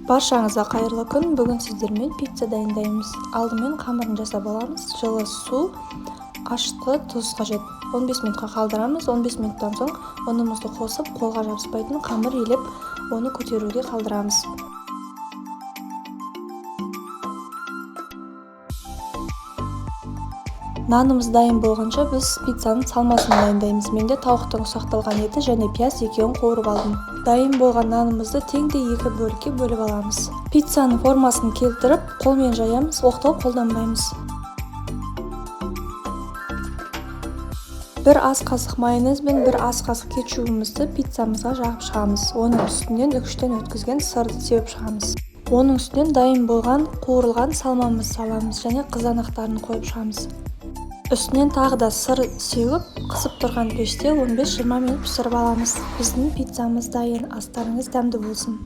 Баршаңызға қайырлы күн! Бүгін сіздермен пицца дайындаймыз. Алдымен қамырын жасап аламыз. Жылы су, ашытқы, тұз қажет. 15 минутқа қалдырамыз. 15 минуттан соң ұнымызды қосып, қолға жабыспайтын қамыр илеп, оны көтеруге қалдырамыз. Нанымыз дайын болғанша, біз пиццаның салмасын дайындаймыз. Менде тауықтың ұсақталған еті және пияз, екеуін қуырып алдым. Дайын болған нанымызды теңдей екі бөлікке бөліп аламыз. Пиццаның формасын келтіріп, қолмен жаямыз, оқтау қолданбаймыз. 1 ас қасық майонез бен 1 ас қасық кетчубымызды пиццамызға жағып шығамыз. Оның үстінен үкіштен өткізген сырды сеуіп шығамыз. Оның үстінен дайын болған қуырылған салмамызды саламыз және қызанақтарын қойып шығамыз. Үстінен тағы да сыр сеуіп, қызып тұрған пеште 15-20 минут пісіріп аламыз. Біздің пиццамыз дайын. Астарыңыз дәмді болсын!